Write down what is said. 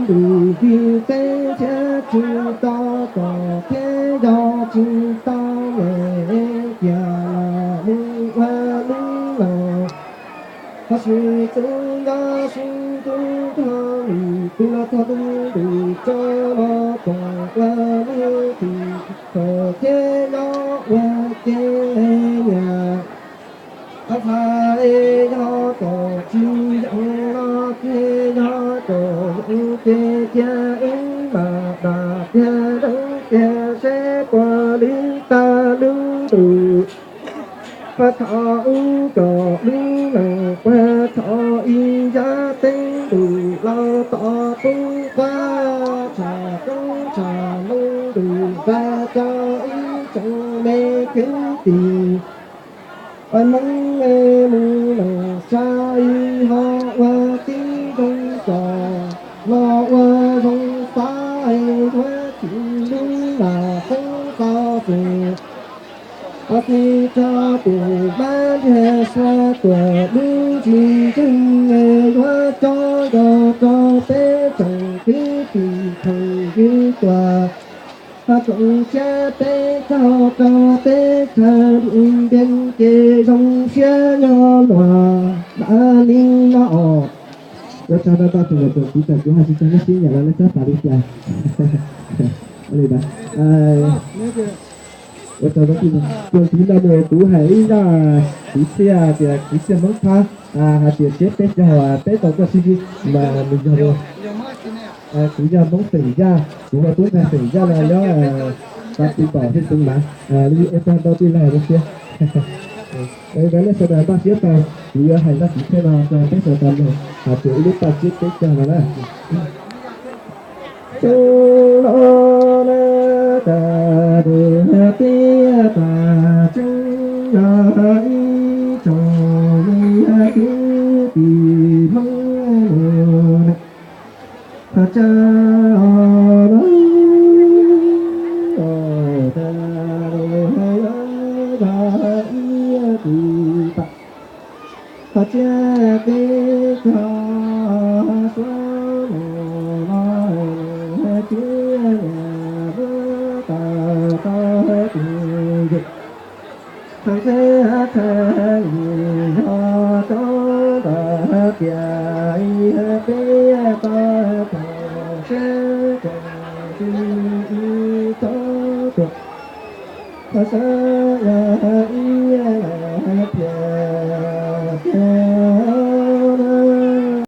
Tus txiv teb thiab tsis tau kom thiab yog tsis tau lawm, cia los mus ua lub los. Tab sis tub nyob sib tub nrog lwm tus los txog tus ntuj tso los kom ua lub tim khawm thiab nyob ua ke niam. Qhov txhais yog kom tsis zoo los ces yog kom zoo ces cia wb mam dam tiag zoo tiag seb puas li tag lub ntuj. Pab thov wb kom lub neej puag thaum ib yam teeb ntuj los tom pub qab tsham koob tsham loo ntuj vaj rau ib tsoom me kwv tij. Pab Hmoob mus neej tsa ib ho ua tib zoo kom los ua zoo xav es yuav tsis lub nam xeeb tau xwm. Pab txib rau tus mab ntiag sua tuam lub ntsis ntseeg es yuav coj nkaus rau peb tsoom kwv tij khoom ywg tuam. Ho tsoom tshiab peb caug rau peb chaw ntiaj ces zoo siab yog luag mam li no os. Ua tsaug ntau ntau tus niam tsoom txiv tsoom kwv ho tsis tau nyob sib nyiam los nej txhob xav li cas. Ua li ntawd. Ua tsaug ntau tus niam tsoom txiv no mus kuv hais ib zaj kwv txhiaj tias kwv txhiaj Hmoob Thab, hais tias tshiab peb caug peb tau tuaj sib ntsib mas nws yog kuv yog Hmoob Xeem Yaj, kuv ua tub ntxhais Xeem Yaj no nyob Pas Pis Npaum Hwj Xeev Lav. Ua tsaug ntau tij laug zoo siab. Ntawd nej sawv daws npaj siab tau, kuv yuav hais zaj kwv txhiaj no rau peb sawv daws mloog hais tias ib lub paj tshiab peb caug no na. Xyoo no na, tas tus tiaj tas tseeb yog ib tsoom me kwv tij Hmoob mus na. Qhov tseeb no, tas tus yog ib tus paj, qhov tseeb peb caug suav mus no, tsis yog lub tas tau tus yus. Txheej txheej yim yog rau ntawm tias peb tau koom siab koom ntsws ib tsob tuam. Qhov sawv yog ib